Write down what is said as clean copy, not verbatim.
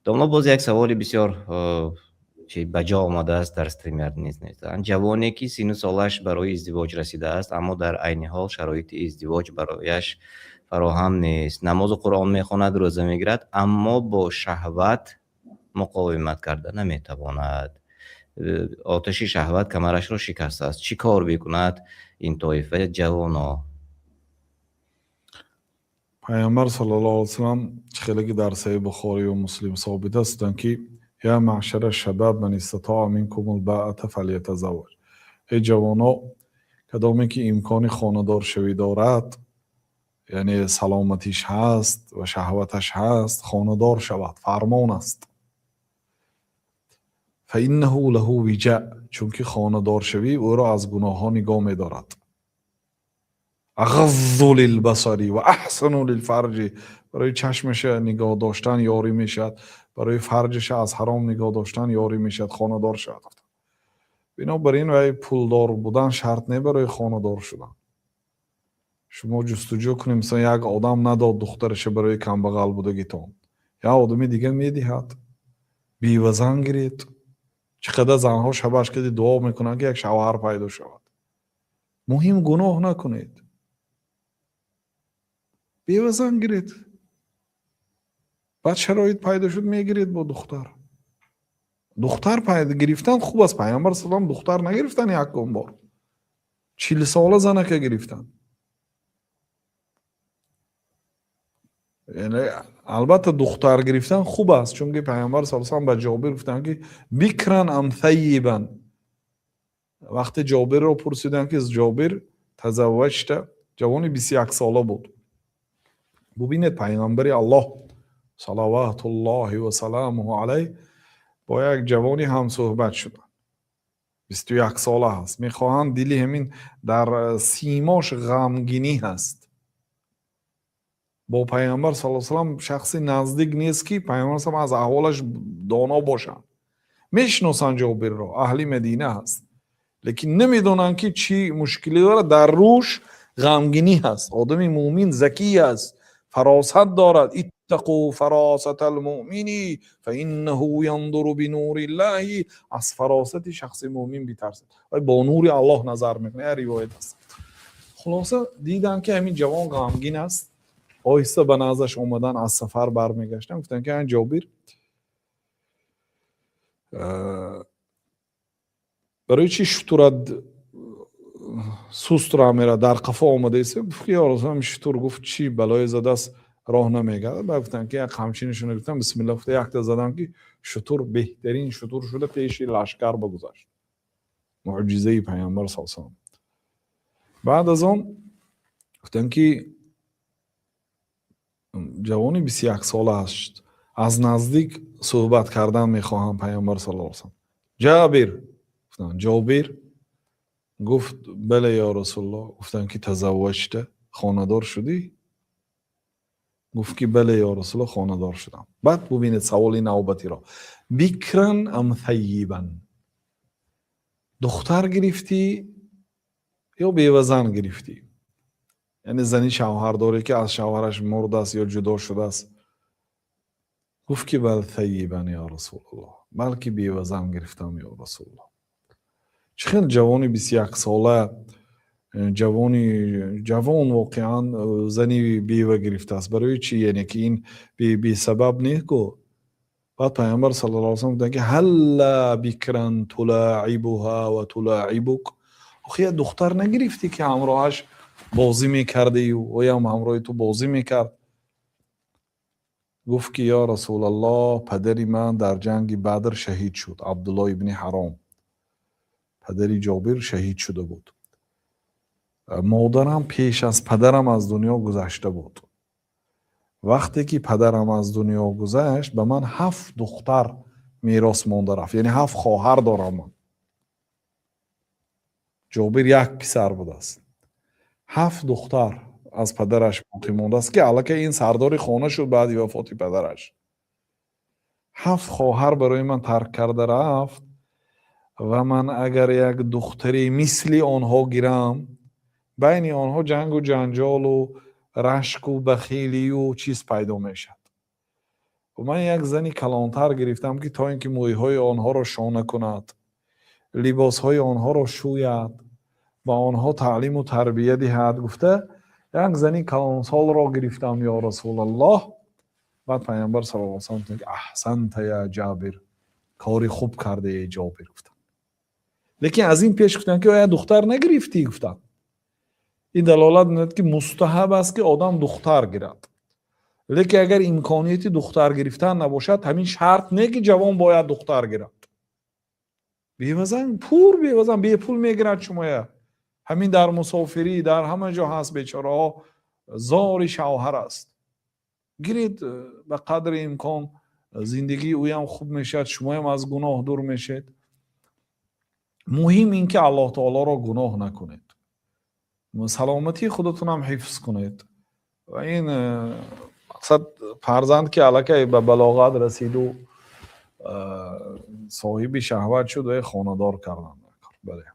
Домла, боз як саволи бисёр чи ба ҷо омадааст дар стример низ. Ҷавоне, ки сину солаш барои издивоҷ расидааст, аммо дар айни ҳол шароити издивоҷ барояш фароҳам нест. Намозу Қуръон мехонад, рӯза мегирад, аммо бо шаҳват муқовимат карда наметавонад. Оташи шаҳват камарашро шикастааст. Чӣ кор бикунад ин тоифаи ҷавоно? Пайғамбар саллаллоҳу алайҳи васаллам, чӣ хеле ки дар Саҳиҳи Бухорию Муслим собит аст, гуфтанд, ки: "Я маъшара шабаб, ман истатоа минкумул баата фалятазавваҷ". Эй ҷавоно, кадоме ки имкони хонадоршавӣ дорад, яъне саломатиш ҳаст ва шаҳваташ ҳаст, хонадор шавад, фармон аст. Фаиннаҳу лаҳу виҷа, чунки хонадоршавӣ ӯро аз гуноҳҳо нигоҳ медорад. Ағаззу лилбасари ва аҳсану лилфарҷи, барои чашмаша нигоҳ доштан ёрӣ мешавад, барои фарҷаша аз ҳаром нигоҳ доштан ёрӣ мешавад, хонадор шавад. Бинобар ин, вай пулдор будан шарт не барои хонадор шудан. Шумо ҷустуҷӯ кунед, мисалан, як одам надод духтараша барои камбағал будагитон, як одами дига медиҳад. Бевазан гиред. Чӣ қадар занҳо шабаш кади дуо мекунанд, ки як шавҳар пайдо шавад. Муҳим, гуноҳ накунед, бевазан гиред. Баъд шароит пайдо шуд, мегиред бо духтар. Духтар гирифтан хуб аст. Пайғамбар салам духтар нагирифтан, якум бор 40сола занака гирифтан. Яъне, албатта, духтар гирифтан хуб аст, чунки Пайғамбар са салам ба Ҷобир гуфтанд, ки бикран ам сайибан. Вақте Ҷобирро пурсиданд, ки Ҷобир тазавваҷта, ҷавони 21сола буд. Бубинед, Пайғамбари Аллоҳ салаватуллоҳи васаламуҳу алайҳ бо як ҷавони ҳамсӯҳбат шуданд, 21сола ҳаст. Мехоҳанд, дили ҳамин дар симош ғамгинӣ ҳаст. Бо Пайғамбар сал салам шахси наздик нест, ки Пайғамбар салам аз аҳволаш доно бошанд. Мешиносанд Ҷобирро, аҳли Мадина ҳаст, лекин намедонанд, ки чӣ мушкилӣ дорад. Дар рӯш ғамгинӣ ҳаст. Одами мӯмин закӣ аст, фаросат дорад. Иттақу фаросата лмӯмини фаиннаҳу яндуру бинуриллаҳи. Аз фаросати шахси мӯмин битарсед, вай бо нури Аллоҳ назар мекунад, як ривоят аст. Хулоса, диданд, ки ҳамин ҷавон ғамгин аст. Оҳиста ба наздаш омадан, аз сафар бармегаштан. Гуфтанд, ки ан Ҷобир, барои чӣ шутурат суст роҳ мерад, дар қафо омадаист? Гуфт, ки ё Расул, шутур, гуфт, чӣ балое задааст, роҳ намегардад. Баъд гуфтанд, ки як қамчинашонро гирифтан, бисмилла гуфта, якта задан, ки шутур беҳтарин шутур шуда, пеши лашкар бигузашт. Муъҷизаи Пайғамбар са салам. Баъд аз он гуфтанд, ки ҷавони 21сола аст, аз наздик суҳбат кардан мехоҳам. Пайғамбар саллаллоҳу алайҳи васаллам: «Ҷабир!» гуфтанд. Ҷобир гуфт: «Бале, ё Расулуллоҳ». Гуфтанд, ки тазавваҷта, хонадор шудӣ? Гуфт, ки бале, ё Расулуллоҳ, хонадор шудам. Баъд бубинед саволи навбатиро: бикран ам сайибан, духтар гирифтӣ ё бевазан гирифтӣ, яъне зани шавҳардоре, ки аз шавҳараш мурдааст ё ҷудо шудааст? Гуфт, ки бал сайибан, ё Расулуллоҳ, балки бевазан гирифтам, ё Расулуллоҳ. Чӣ хел ҷавони 21сола, ҷавони ҷавон, воқеан зани бева гирифтааст? Барои чӣ? Яъне ки ин бесабаб не ку. Баъд Пайғамбар саллаллоҳу алайҳи васаллам гуфтанд, ки ҳалла бикран тулоибуҳа ва тулоибук. Охи, як духтар нагирифтӣ, ки ҳамроҳаш бозӣ мекардию оям ҳамроҳи ту бозӣ мекард? Гуфт, ки ё Расулаллоҳ, падари ман дар ҷанги Бадр шаҳид шуд. Абдуллоҳ ибни Ҳаром, падари Ҷобир, шаҳид шуда буд. Модарам пеш аз падарам аз дунё гузашта буд. Вақте ки падарам аз дунё гузашт, ба ман ҳафт духтар мерос монда рафт, яъне ҳафт хоҳар дорам ман. Ҷобир як писар будааст, ҳафт духтар аз падараш боқӣ мондааст, ки аллакай ин сардори хона шуд баъди вафоти падараш. Ҳафт хоҳар барои ман тарк карда рафт ва ман агар як духтаре мисли онҳо гирам, байни онҳо ҷангу ҷанҷолу рашку бахилию чиз пайдо мешавад. Ман як зани калонтар гирифтам, ки то ин ки мӯйҳои онҳоро шона кунад, либосҳои онҳоро шӯяд, ба онҳо таълиму тарбия диҳад, гуфта, як зани калонсолро гирифтам, ё Расулаллоҳ. Баъд Пайғамбар саллаллоҳу алайҳи васаллам гуфтанд, ки أحسنت يا جابر, кори хуб кардаи, Ҷобир, гуфтанд. Лекин аз ин пеш гуфтанд, ки оя духтар нагирифтӣ, гуфтанд. Ин далолат менамояд, ки мустаҳаб аст, ки одам духтар гирад. Лекин агар имконияти духтар гирифтан набошад, ҳамин шарт не, ки ҷавон бояд духтар гирад. Бевазан, пур бевазан, бепул мегирад шумоя. Ҳамин дар мусофирӣ, дар ҳама ҷо ҳаст, бечораҳо зори шавҳар аст. Гиред, ба қадри имкон зиндагии ӯям хуб мешавад, шумоям аз гуноҳ дур мешед. Муҳим ин ки Аллоҳ таолоро гуноҳ накунед, саломатии худатонам ҳифз кунед. Ва ин мақсад, фарзанд ки аллакай ба балоғат расиду соҳиби шаҳват шуд, ва хонадор кардан. Бале.